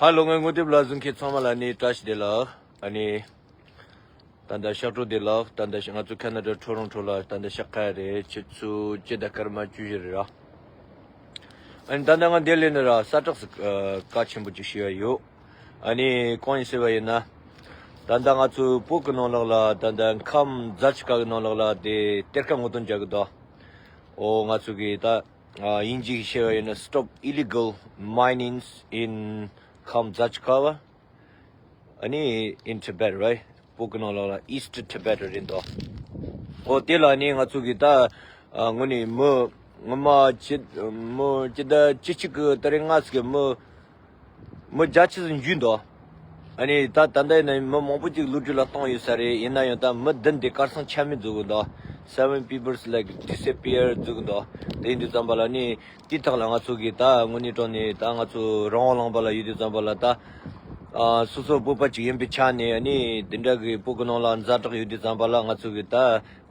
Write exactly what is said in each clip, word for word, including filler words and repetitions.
ཧ་ལོ། ངའི་ངོ་དེབ་ལ་གཟིགས་མཁན་ཚང་མ་ལ་ནི་བཀྲ་ཤིས་བདེ་ལེགས། ཨ་ནི། ད་ལྟ་ཞག་དྲུག་བདེ་ལེགས། ད་ལྟ་ང་ཚོ་ཁ་ན་ཌ་ཊོ་རོན་ཊོ་ལ་ད་ལྟ་ཞག་ཁ་རེད། ཆུ་ཚོད་བཅུ་དང་སྐར་མ་བཅུ་བཞི་རེད་ར། ཨ་ནི་ད་ལྟ་ང་འདིར་སླེབས་ནས་ར་ས་ཏྲག་ཟིག་གལ་ཆེན་པོ་ཅིག་ཤེས་ཡ་ཡོད། ཨ་ནི་གང་ཡིན་ཟེར་བ་ཡིན་ན། ད་ལྟ་ང་ཚོའི་བོད་ཀྱི་ནང་ལོགས་ལ་ད་ལྟ་ཁམས་ཛ་ཆི་ཀ་གི་ནང་ལོགས་ལ་དེ་གཏེར་ཁ་སྔོག་འདོན་རྒྱག་གི་འདུག། ཨོ་ང་ཚོ་གི་ད་ཨ་དབྱིན་ཇི་གི་བཤད་པ་ཡིན་ན། Stop illegal minings in Kham Zachkawa. ཨ་ནི་in Tibet, right? བོད་ཀྱི་ནང་ལོགས་ལ་East Tibet རེད་འདུག། ཨོ་དེ་ལ་ནི་ང་ཚོ་གི་ད་ཨ་དངོས་གནས་མི་ངོ་མ་ཅི་མི་ཅི་ད་ཅི་གཅིག་གི་ད་རེས་ང་ཚོ་གི་མི་མི་བརྒྱ་ཅིག་ཙམ་འཇུས་འདུག། ཨ་ནི་ད་ད་ལྟ་ཡིན་ན་མི་མང་པོ་ཅིག་ལོ་རྒྱུས་ལ་བཏང་ཡོད་ས་རེད། ཡིན་ན་ཡང་ད་མི་བདུན་དེ་གར་སོང་ཆ་མེད་བཟོ་གི་འདུག། Seven people's like disappear བཟོ་གི་འདུག། དེ་ཡིན་དུས་ཙམ་པ་ལ་ནི་དེའི་ཐོག་ལ་ང་ཚོ་གིས་ད་དངོས་གནས་དྲང་གནས་ད་ང་ཚོ་རང་དབང་ལུང་པ་ལ་ཡོད་དུས་ཙམ་པ་ལ་ད་ཨ་སོ་སོ་བོད་པ་ཅིག་ཡིན་པའི་ཆ་ནས། ཨ་ནི་དེ་འདྲ་གི་བོད་ཀྱི་ནང་ལ་ཛ་དྲག་ཡོད་དུས་ཙམ་པ་ལ་ང་ཚོ་གིས་ད་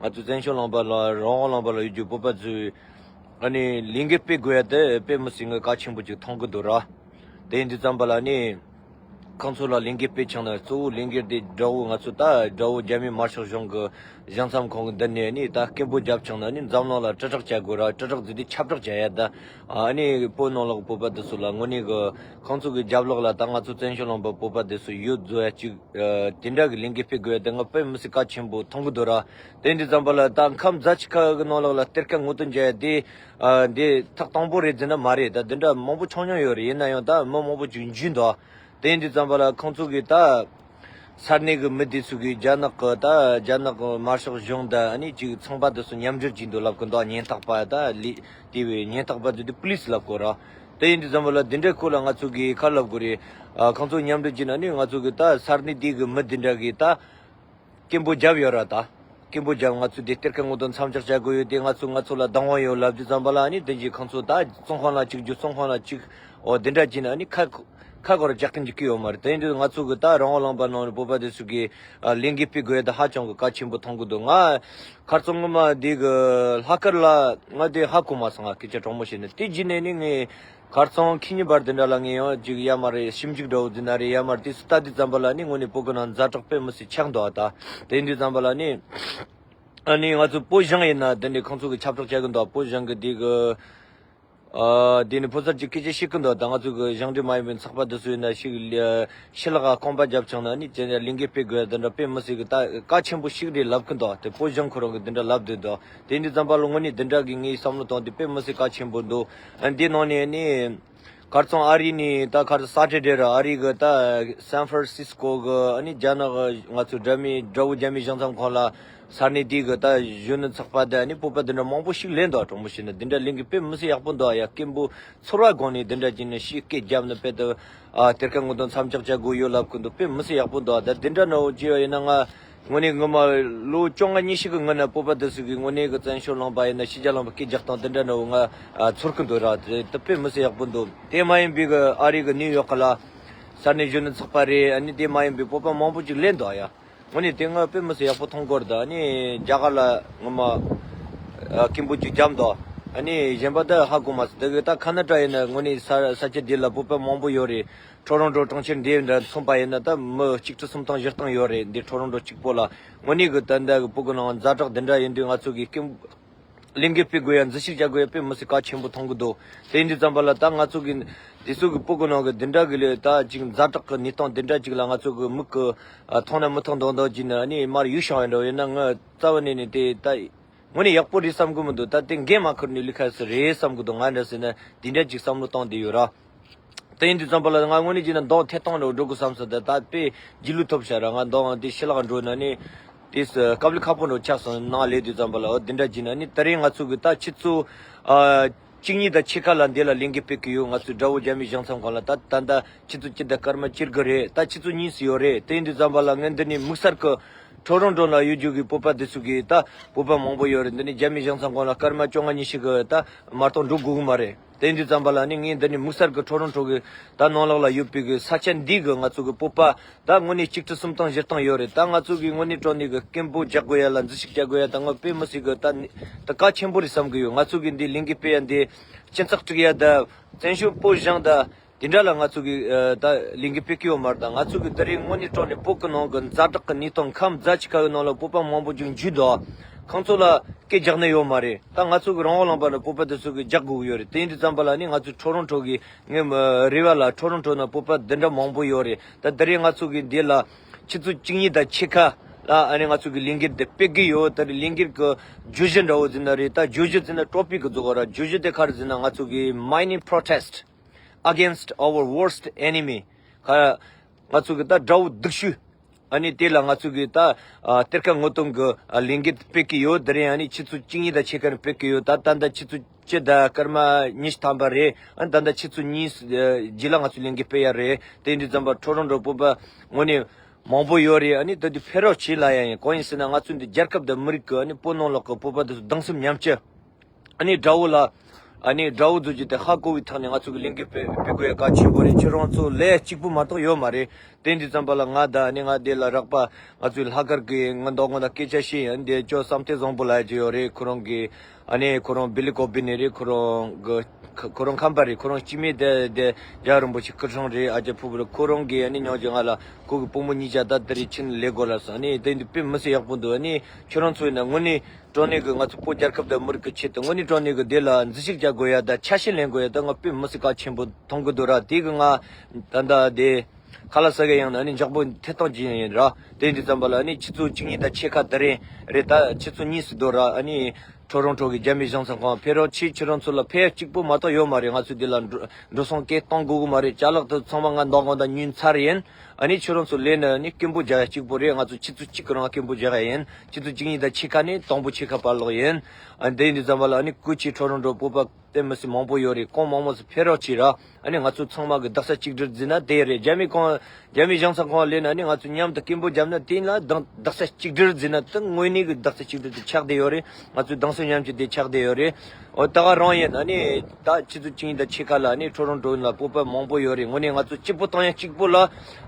ང་ཚོ་བཙན་བྱོལ་ལུང་པ་ལ་རང་དབང་ལུང་པ་ལ་ཡོད་རྒྱུ་བོད་པ་ཚོས་ཨ་ནི་ལས་འགུལ་སྤེལ་དགོས་ཡ་དེ་དཔེ་མི་སྲིད་ངས་གལ་ཆེན་པོ་ཅིག་མཐོང་གི་འདུག་ར། དེ་ཡིན་དུས་ཙམ་པ་ལ་ནི་ཁོང་ཚོ་ལ་ལས་འགུལ་སྤེལ་ཆོག་ན། གཙོ་བོ་ལས་འགུལ་དེ་དགྲ་བོ་ང་ཚོ་ད་དགྲ་བོ་རྒྱ་མི་དམར་ཤོག་གཞུང་གི་བཞེངས་མཚམས་ཁང་གི་འདི་ནས་ནི་ད་སྐད་འབོད་རྒྱབ་ཆོག་ན་ནི་འཛམ་གླིང་ལ་དྲིལ་བསྒྲགས་བྱ་དགོས་ར། དྲིལ་བསྒྲགས་ཟེར་དུས་ཁྱབ་བསྒྲགས་བྱ་ཡ་ད། ཨ་ནི་བོད་ནང་ལོགས་བོད་པ་དེ་ཚོ་ལ་དངོས་གནས་གི་ཁོང་ཚོ་གི་རྒྱབ་ལོགས་ལ་ད་ང་ཚོ་བཙན་བྱོལ་ལུང་པ་བོད་པ་དེ་ཚོ་ཡོད་བཟོ་ཡ་ཅིག་ཨ་དེ་འདྲ་གི་ལས་འགུལ་སྤེལ་དགོས་ཡ་དེ་ང་དཔེ་མི་སྲིད་གལ་ཆེན་པོ་མཐོང་གི་འདུག་ར། དེ་ཡིན་དུས་ཙམ་པ་ལ་ད་ཁམས་ཛ་ཆི་ཀ་གི་ནང་ལོགས་ལ་གཏེར་ཁ་སྔོག་འདོན་བྱ་ཡ་དེ་ཨ་འདི་ཐག་དང་པོ་རེད་ཟེར་ན་མ་རེད། ད་དེ་འདྲ་མང་པོ་ཆགས་མྱོང་ཡོད་རེད། ཡིན་ན་ཡང་ད་མི་མང་པོ་ཅིག་འཇུས་འདུག། དེ་ཡིན་དུས་ཙམ་པ་ལ་ཁོང་ཚོ་གིས་ད་ས་གནས་ཀྱི་མི་དེ་ཚོ་གིས་རྒྱ་ནག་གི་ད་རྒྱ་ནག་གི་དམར་ཤོག་གཞུང་དང་ཨ་ནི་ཅིག་ཚོང་པ་དེ་ཚོ་མཉམ་འབྲེལ་བྱས་འདུག་ལབ་ཀྱི་འདུག། ཉེན་རྟོག་པ་ད་ལི་དེ་བས་ཉེན་རྟོག་པ་དེ་དེ་པུ་ལིས་ལབ་དགོས་ར། དེ་ཡིན་དུས་ཙམ་པ་ལ་དེ་འདྲའི་སྐོར་ལ་ང་ཚོ་གིས་ཁ་ལབ་དགོས་རེད། ཨ་ཁོང་ཚོ་མཉམ་འབྲེལ་བྱས་ན་ནི་ང་ཚོ་གིས་ད་ས་གནས་དེ་གི་མི་དེ་འདྲ་གིས་ད་སྐད་འབོད་བརྒྱབ་ཡོད་ར། ད་སྐད་འབོད་བརྒྱབ། ང་ཚོས་དེ་གཏེར་ཁ་སྔོག་འདོན་མཚམས་འཇོག་བྱ་དགོས་ཡོད་དེ། ང་ཚོ་ང་ཚོ་ལ་སྡང་བ་ཡོད་ལབ་དུས་ཙམ་པ་ལ་ཨ་ནི་དེ་གིས་ཁོང་ཚོ་ད་བཙོན་ཁང་ལ་གཅིག་རྒྱུ་བཙོན་ཁང་ལ་གཅིག། འོ་དེ་འདྲ་བྱས་ན་ཨ་ནི་ཁ་ཁ་སྐོར་རྒྱག་གིན་འཇུག་གི་ཡོད་མ་རེད། དེ་ཡིན་དུས་ང་ཚོ་གི་ད་རང་དབང་ལུང་པ་ནང་ནས་བོད་པ་དེ་ཚོ་གི་ཨ་ལས་འགུལ་སྤེལ་དགོས་ཡ་དེ་ཧ་ཅང་གི་གལ་ཆེན་པོ་མཐོང་གི་འདུག། ང་ཁ་རྩང་སྔོན་མ་དེ་གི་ལྷག་དཀར་ལ་ང་དེ་ཧ་གོ་མ་སོང་། ང་སྐད་ཆ་དྲང་མོ་བཤད་ན། དེ་རྗེས་ནས་ནི་ངས་ཁ་རྩང་ཁེ་ཉིན་བར་དེ་འདྲ་ལ་ངས་ཡང་ཅིག་ཡར་མར་རེ་ཞིབ་འཇུག་འདྲ་བོ་དེ་ན་རེ་ཡར་མར་དེ་ཚོ་ལྟ་དུས་ཙམ་པ་ལ་ནི་དངོས་གནས་བོད་གི་ནང་ཛ་དྲག་དཔེ་མི་སྲིད་ཆགས་འདུག་ཨ། ད་དེ་ཡིན་དུས་ཙམ་པ་ལ་ནི་ཨ་ནི་ང་ཚོ་བོད་གཞུང་ཡིན་ན་དེ་འདྲའི་ཁོང་ཚོ་གི་ཁྱབ་བསྒྲགས་བྱ་གི་འདུག། བོད་གཞུང་གི་དེ་གི་ཨ་དེ་ནི་ཕོ་གསར་གྱི་སྐད་ཆ་བཤད་གི་འདུག། ད་ང་ཚོ་གི་གཞུང་འབྲེལ་མ་ཡིན་པའི་ཚོགས་པ་དེ་ཚོ་ཡིན་ན་ཞིག་ལ་ཕྱི་ལོགས་ལ་རྐང་པ་རྒྱབ་བྱུང་ན་ནི་དེ་འདྲ་ལས་འགུལ་སྤེལ་དགོས་དེ་འདྲ་དཔེ་མི་སྲིད་གི་ད་གལ་ཆེན་པོ་ཞིག་རེད་ལབ་གི་འདུག། དེ་བོད་གཞུང་ཁོ་རང་གི་དེ་འདྲ་ལབ་བསྡད་འདུག། དེ་འདྲ་ཙམ་པ་ལ་དངོས་གནས་དེ་འདྲ་གི་ངའི་བསམ་བློ་བཏང་དེ་དཔེ་མི་སྲིད་གལ་ཆེན་པོ་འདུག། ཨ་འདི་ནང་ནས་ནི་ཁ་རྩང་ཨ་རི་ནས་ད་ཁ་རྩང་ས་ཊར་ཌེ་ར་ཨ་རི་གི་ད་སན་ཧྥ་རན་སིས་ཀོ་གི་ཨ་ནི་རྒྱ་ནག་གི་ང་ཚོ་དགྲ་མི་དགྲ་བོ་རྒྱ་མི་གཞུང་ཚབ་ཁང་ལ་ས་གནས་དེ་གི་ད་གཞོན་ནུ་ཚོགས་པ་དང་ཨ་ནི་བོད་པ་དེ་འདྲ་མང་པོ་ཞིག་སླེབས་འདུག། དྲང་པོ་བཤད་ན་དེ་འདྲ་ལས་འགུལ་དཔེ་མི་སྲིད་ཡག་པོ་འདུག་ཡ། སྐད་འབོད་ཚོར་བ་སྒང་ནས་དེ་འདྲ་བྱས་ནས་ཤིག་སྐད་བརྒྱབ་ནས་དཔེ་དེ་ཨ་གཏེར་ཁ་སྔོག་འདོན་མཚམས་འཇོག་བྱ་དགོས་ཡོད་ལབ་གི་འདུག། དཔེ་མི་སྲིད་ཡག་པོ་འདུག། ད་དེ་འདྲ་ནང་བྱས་ཡིན་ན་ང་དངོས་གནས་ངོ་མ་ལོ་བཅོ་ལྔ་ཉི་ཤུ་གི་སྔོན་ན་བོད་པ་དེ་ཚོ་གིས་དངོས་གནས་གི་བཙན་བྱོལ་ལུང་པ་ཡིན་ན་ཕྱི་རྒྱལ་ལུང་པ་སྐད་རྒྱག་སྟངས་དེ་འདྲ་ནང་ང་ཨ་ཚོར་གི་འདུག་ར། དེ་དཔེ་མི་སྲིད་ཡག་པོ་འདུག། དེ་མ་ཡིན་པའི་གི་ཨ་རི་གི་ནིའུ་ཡོག་ལ་ས་གནས་གཞོན་ནུ་ཚོགས་པ་རེད། ཨ་ནི་དེ་མ་ཡིན་པའི་བོད་པ་མང་པོ་ཅིག་སླེབས་འདུག་ཡ། དངོས་གནས་དེ་ང་དཔེ་མི་སྲིད་ཡག་པོ་མཐོང་གི་ཡོད་རེད། ད་ཨ་ནི་རྒྱ་གར་ལ་ངོ་མ་ཨ་སྐད་འབོད་ཅིག་བརྒྱབ་འདུག། ཨ་ནི་གཞན་པ་ད་ཧ་གོ་མ་སོང་། དེ་གི་ད་ཁ་ན་ཌ་ཡིན་ན་དངོས་གནས་ས་ས་ཆ་འདི་ལ་བོད་པ་མང་པོ་ཡོད་རེད། ཊོ་རོན་ཊོ་གྲོང་ཁྱེར་འདི་འདྲ་མཚོན་པ་ཡིན་ན་ད་མི་ཆིག་ཁྲི་སུམ་སྟོང་བཞི་སྟོང་ཡོད་རེད། འདི་ཊོ་རོན་ཊོ་གཅིག་པོ་ལ། དངོས་གནས་གི་ད་ལྟ་གི་བོད་གི་ནང་ཛ་དྲག་འདི་འདྲ་ཡིན་དུས་ང་ཚོ་གི་སྐད་ལས་འགུལ་སྤེལ་དགོས་ཡ་འཛུལ་ཞུགས་བྱ་དགོས་ཡ་དཔེ་མི་སྲིད་གལ་ཆེན་པོ་མཐོང་གི་འདུག། དེ་ཡིན་དུས་ཙམ་པ་ལ་ད་ང་ཚོ་གི་འདི་ཚོ་གི་བོད་གི་ནང་གི་འདི་འདྲ་གི་ལས་ད་ཅིག་ཛ་དྲག་གི་གནས་སྟངས་འདི་འདྲ་ཅིག་ལ་ང་ཚོ་གི་མིག་གི་ཨ་མཐོང་ན་མི་མཐོང་མདོག་མདོག་ཅིག་ནི་ཨ་ནི་མར་གཡུག་བཞག་ཡ་འདྲ་བོ་ཡིན་ན་ང་རྩ་བ་ནས་ནས་དེ་ད་དངོས་གནས་ཡག་པོ་རེད་བསམ་གི་མི་འདུག། ད་དེ་འགན་མ་ཁུར་ནས་ལས་ཀ་ཟེར་རེད་བསམ་གི་འདུག། ང་འདྲ་ཟེར་ན་འདི་འདྲ་ཅིག་བསམ་བློ་བཏང་བསྡད་ཡོད་ར། དེ་ཡིན་དུས་ཙམ་པ་ལ་ང་དངོས་གནས་བྱས་ན་མདོག་ཐད་གཏོང་འགྲོ་འགྲོ་དགོས་བསམ་སོང་། ད་ད་དཔེ་རྗེས་ལུས་ཐོབ་ཤག་ར། ང་མདོག་དེ་ཕྱི་ལོགས་འགྲོ་ན་ནི་དེ་སྐབས་ལ་ཁག་པོ་འགྲོ་ཆགས་སོང་། ནང་སླེབས་དུས་ཙམ་པ་ལ། འོ་དེ་འདྲ་བྱས་ན་ནི་ད་རེས་ང་ཚོ་གི་ད་ཆུ་ཚོད་ཨ་གཅིག་གཉིས་དང་ཕྱེད་ཀ་ལ་འདི་ལ་ལས་འགུལ་སྤེལ་གི་ཡོད། ང་ཚོའི་དགྲ་བོ་རྒྱ་མིའི་གཞུང་ཚབ་ཁང་ལ། ད་ད་ད་ཆུ་ཚོད་གཅིག་དང་སྐར་མ་བཅུ་དགུ་རེད། ད་ཆུ་ཚོད་གཉིས་སུ་ཡོད་རེད། དེ་ཡིན་དུས་ཙམ་པ་ལ་ངས་འདི་ནས་དམིགས་བསལ་གི་ཊོ་རོན་ཊོ་ལ་ཡོད་རྒྱུ་གི་བོད་པ་འདི་ཚོ་གི་ད་བོད་པ་མང་པོ་ཡོད་རེད། འདི་ནས་རྒྱ་མིའི་གཞུང་ཚབ་ཁང་ལ་སྐར་མ་བཅོ་ལྔ་ཉི་ཤུ་གི་ད་མ་གཏོགས་འགྲོ་དགོས་གི་མ་རེད། དེ་ཡིན་དུས་ཙམ་པ་ལ་ནི་ངས་འདི་ནས་དམིགས་བསལ་གི་ཊོ་རོན་ཊོ་གི་ད་ནང་ལོགས་ལ་ཡོད་པའི་གི་ས་ཆ་འདི་གི་ང་ཚོ་གི་བོད་པ་ད་དངོས་གནས་གཅིག་ཁྲི་སུམ་སྟོང་བཞི་སྟོང་ཡོད་རེད། ད་ང་ཚོ་གི་དངོས་གནས་དྲང་གནས་གི་སྐད་འབོད་རྒྱག་དགོས་ཡ་ལ་འཛུལ་ཞུགས་རྒྱག་དགོས་ཡ་ད་ང་དཔེ་མི་སྲིད་གི་ད་ནི་ད་གལ་ཆེན་པོ་རེད་བསམ་གི་ཡོད། ང་ཚོ་གི་འདི་ལས་འགུལ་སྤེལ་ཡ་འདི་སྤྱི་ཚོགས་དཀྲུག་ཡ་ད་བཙན་བྱོལ་བོད་གཞུང་ད་ དེ་འདྲ་ལ་ང་ཚོ་གི་ཨ་ད་ལས་འགུལ་སྤེལ་གི་ཡོད་མ་རེད། ད་ང་ཚོ་གི་ད་རེས་དངོས་གནས་དྲང་གནས་བོད་གི་ནང་གི་ཛ་དྲག་གི་གནས་སྟངས་ཁམས་ཛ་ཆི་ཁ་ཡོད་ནང་ལ་བོད་པ་མང་པོ་ཅིག་འཇུས་འདུག་ཁོང་ཚོ་ལ་སྐད་རྒྱག་ནི་ཡོད་མ་རེད། ད་ང་ཚོ་གི་རང་དབང་ལུང་པ་ནས་བོད་པ་དེ་ཚོ་གི་རྒྱག་དགོས་ཀྱི་ཡོད་རེད། དེ་ཡིན་དུས་ཙམ་པ་ལ་ནི་ང་ཚོ་ཊོ་རོན་ཊོ་གི་ངའི་རེ་བ་ལ་ཊོ་རོན་ཊོ་ནང་བོད་པ་འདི་འདྲ་མང་པོ་ཡོད་རེད། ད་ད་རེས་ང་ཚོ་གི་འདི་ལ་ཆུ་ཚོད་བཅུ་གཉིས་དང་ཕྱེད་ཀ་ལ་ཨ་ནི་ང་ཚོ་གི་ལས་འགུལ་འདི་སྤེལ་གི་ཡོད། ད་རེས་ལས་འགུལ་གི་བརྗོད་གཞི་འདྲ་བོ་ཟེར་ན་རེད། ད་བརྗོད་གཞི་ཟེར་ན་ཊོ་པིག་གི་རྫོགས་ར། བརྗོད་གཞི་དེ་ག་རེ་ཟེར་ན་ང་ཚོ་གི་Mining Protest Against Our Worst Enemy. ཁ་ང་ཚོ་གི་ད་དགྲ་བོ་སྡུག་ཤོས། ཨ་ནི་དེ་ལ་ང་ཚོ་གི་ད་ཨ་གཏེར་ཁ་ངོ་གདོང་གི་ཨ་ལས་འགུལ་སྤེལ་གི་ཡོད། དེ་རིང་ཨ་ནི་ཆུ་ཚོད་བཅུ་གཉིས་དང་ཕྱེད་ཀ་ནས་སྤེལ་གི་ཡོད། ད་ད་ལྟ་ཆུ་ཚོད་བཅུ་དང་སྐར་མ་ཉི་ཤུ་ཐམ་པ་རེད། ཨ་ནི་ད་ལྟ་ཆུ་ཚོད་གཉིས་རྗེས་ལ་ང་ཚོ་ལས་འགུལ་སྤེལ་ཡ་རེད། དེ་འདྲ་ཙམ་པ་ཊོ་རོན་ཊོ་བོད་པ་དངོས་གནས་མང་པོ་ཡོད་རེད། ཨ་ནི་ད་དུང་ཕེབས་རོགས་བྱེད་ལབ་ཡ་ཡིན། གང་ཡིན་ཟེར་ན་ང་ཚོ་འདི་རྒྱལ་ཁབ་དང་མི་རིགས་ཀྱི་ཨ་ནི་བོད་ནང་ལོགས་ཀྱི་བོད་པ་དེ་ཚོ་སྡང་སེམས་ཉམས་ཆེ། ཨ་ནི་དགྲ་བོ་ལ་ཨ་ནི་དགྲ་བོ་བཟོ་རྒྱུ་དེ་ཧ་གོ་བའི་ཐོག་ནས་ང་ཚོ་གི་ལས་འགུལ་སྤེལ་སྤེལ་དགོས་ཡ་གལ་ཆེན་པོ་རེད། ཁྱེད་རང་ཚོ་ལས་གཅིག་པུ་མ་གཏོགས་ཡོད་མ་རེད། དེ་འདྲ་ཙམ་པ་ལ་ང་དང་ཨ་ནི་ང་དེ་ལ་རག་པ་ང་ཚོའི་ལྷག་དཀར་གི་ང་མདོ་སྔོན་ལ་སྐད་ཆ་བཤད་ཡ་འདི་ཅོ་བསམ་གཏན་བཟང་པོ་ལབ་ཀྱི་ཡོད་རེད། ཁོ་རང་གི་ཨ་ནི་ཁོ་རང་བི་ལི་ཀོ་བི་ནས་རེད། ཁོ་རང་གི་ཁོ་རང་ཁམས་པ་རེད། ཁོ་རང་སྐྱེ་དམན་དེ་དེ་རྒྱལ་བ་རིན་པོ་ཆེ་སྐུ་ཕྲེང་རེད། ཨ་ཅག་ཕུ་བོ་རེད། ཁོ་རང་གིས་ཨ་ནི་ཉོ་རྒྱུ་ང་ལ་ཁོ་གི་སྤུན་མོ་གཉིས་ཆ་ད་དེ་རིང་ཕྱིན་ལས་དགོས་ལབ་སོང་། ཨ་ནི་དེ་འདི་དཔེ་མི་སྲིད་ཡག་པོ་འདུག་ཨ་ནི་ཁྱོད་རང་ཚོ་ཡིན་ན་དངོས་གནས་དྲང་གནས་ཀྱི་ང་ཚོ་བོད་རྒྱལ་ཁབ་དང་མི་རིགས་ཀྱི་ཆེད་དུ་དངོས་གནས་དྲང་གནས་ཀྱི་དེ་ལ་འཛུལ་ཞུགས་རྒྱག་དགོས་ཡ་དང་ཆ་ཤས་ལེན་དགོས་ཡ་དང་ང་དཔེ་མི་སྲིད་གལ་ཆེན་པོ་མཐོང་གི་འདུག་ར། དེ་གི་ང་ད་ལྟ་དེ་ཁ་ལག་ཟ་གི་ཡང་ན་ཨ་ནི་འཇག་པོ་ཐེབས་སྟངས་ཅིག་ཡིན་ར། དེ་འདྲ་ཙམ་པ་ལ་ཨ་ནི་ཆུ་ཚོད་བཅུ་གཉིས་དང་ཕྱེད་ཀ་དེ་རིང་རེད། ད་ཆུ་ཚོད་གཉིས་སུ་འདུག་ར། ཨ་ནི་ཊོ་རོན་ཊོ་གི་རྒྱ་མི་གཞུང་ཚབ་ཁང་ཕེབས་རོགས་བྱེད། ཁྱེད་རང་ཚོ་ལ་ཕེབས་ཡ་གཅིག་པོ་མ་གཏོགས་ཡོད་མ་རེད། ང་ཚོ་འདི་ལ་འགྲོ་འགྲོ་སོང་སྐད་གཏོང་དགོས་གི་མ་རེད། ཅ་ལག་དེ་ཚང་མ་ང་མདང་དགོང་དང་ཉོས་ཚར་ཡིན། ཨ་ནི་ཁྱོད་རང་ཚོ་ལས་ནི་ཨ་ནི་སྐད་འབོད་རྒྱག་ཡ་གཅིག་པོ་རེད། ང་ཚོ་ཆུ་ཚོད་གཅིག་གི་རིང་སྐད་འབོད་རྒྱག་ཡ་ཡིན། ཆུ་ཚོད་བཅུ་གཉིས་དང་ཕྱེད་ཀ་ནས་དང་པོ་ཕྱེད་ཀ་བར་ལོག་ཡིན། ཨ་འདི་ཡིན་དུས་ཙམ་པ་ལ་ཨ་ནི་སྐུ་མཁྱེན་ཊོ་རོན་ཊོ་བོད་པ་དཔེ་མི་སྲིད་མང་པོ་ཡོད་རེད། ཁོང་མང་མང་ཚོ་ཕེབས་རོགས་བྱེད་ར། ཨ་ནི་ང་ཚོ་ཚང་མ་གི་རྡོག་རྩ་གཅིག་སྒྲིལ་བྱས་ན་དེ་རེད། རྒྱ་མི་ཁོང་རྒྱ་མི་གཞུང་ཚབ་ཁང་ལ་སླེབས་ན་ཨ་ནི་ང་ཚོ་མཉམ་དུ་སྐད་འབོད་བརྒྱབ་ན་དེ་ལ་རྡོག་རྡོག་རྩ་གཅིག་སྒྲིལ་བྱས་ན་དེ་དངོས་གནས་གི་རྡོག་རྩ་གཅིག་སྒྲིལ་དེ་ཆགས་བསྡད་ཡོད་རེད། ང་ཚོའི་སྡང་སེམས་ཉམས་ཆེ་དེ་ཆགས་བསྡད་ཡོད་རེད། འོ་ད་ག་རང་ཡིན། ཨ་ནི་ད་ཆུ་ཚོད་བཅུ་གཉིས་དང་ཕྱེད་ཀ་ལ་ཨ་ནི་ཊོ་རོན་ཊོ་ལ་བོད་པ་མང་པོ་ཡོད་རེད། དངོས་གནས་ང་ཚོ་གཅིག་པུ་བཏང་ཡ་གཅིག་པུ་ལ་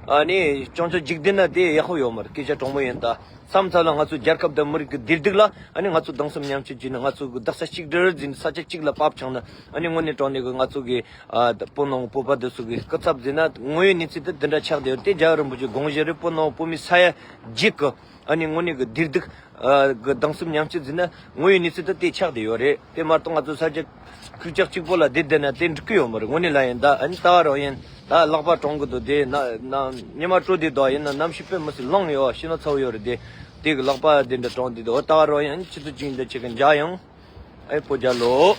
ཨ་ནི་སྐྱོན་ཆ་འཇིག་རྟེན་ན་དེ་ཡག་པོ་ཡོད་མ་རེད། སྐད་ཆ་དྲང་མོ་ཡིན། ད་མཚམས་མཚམས་ལ་ང་ཚོ་རྒྱལ་ཁབ་དང་མི་རིགས་ཀྱི་བདེ་སྡུག་ལ་ཨ་ནི་ང་ཚོ་སྡང་སེམས་ཉམས་ཆེ་བྱས་ནས་ང་ཚོ་གི་རྡོག་རྩ་གཅིག་སྒྲིལ་འཛིན་ས་ཆ་གཅིག་ལ་བབས་བྱུང་ན་ཨ་ནི་དངོས་གནས་དྲང་གནས་གི་ང་ཚོ་གི་ཨ་བོད་ནང་བོད་པ་འདི་ཚོ་གི་སྐུ་ཚབ་འཛིན་ན་དངོས་ཡོད་གནས་ཚུལ་དེ་འདི་འདྲ་ཆགས་བསྡད་ཡོད། དེ་རྒྱལ་བ་རིན་པོ་ཆེ་དགོངས་བཞེད་རེད། བོད་ནང་བོད་མི་ས་ཡ་བརྒྱད་གི་ཨ་ནི་དངོས་གནས་གི་བདེ་སྡུག་ཨ་གི་སྡང་སེམས་ཉམས་ཆེ་འཛིན་ན་དངོས་ཡོད་གནས་ཚུལ་དེ་དེ་ཆགས་བསྡད་ཡོད་རེད། དེ་མ་གཏོགས་ང་ཚོ་ས་ཆ་ཁུག་ཀྱག་གཅིག་པོ་ལ་བསྡད་བསྡད་ན་དེ་འགྲིག་གི་ཡོད་མ་རེད། དངོས་གནས་ལ་ཡིན། ད་ཨ་ནི་ད་ག་རང་ཡིན། ད་ལག་པ་གྲང་གི་འདུག་དེ་ན་ན་ཉི་མ་དྲོ་དེ་དོ་ཡིན་ན་གནམ་གཤིས་དཔེ་མི་སྲིད་ལངས་ཡོད། ཤི་ན་ཚ་བོ་ཡོད་རེད། དེ་དེ་གི་ལག་པ་དེ་འདྲ་གྲང་དེ་དོ། ད་ག་རང་ཡིན། ཆུ་ཚོད་བཅུ་གཉིས་དང་ཕྱེད་ཀ་མཇལ་ཡོང་། ཨེ་བོད་རྒྱལ་ལོ།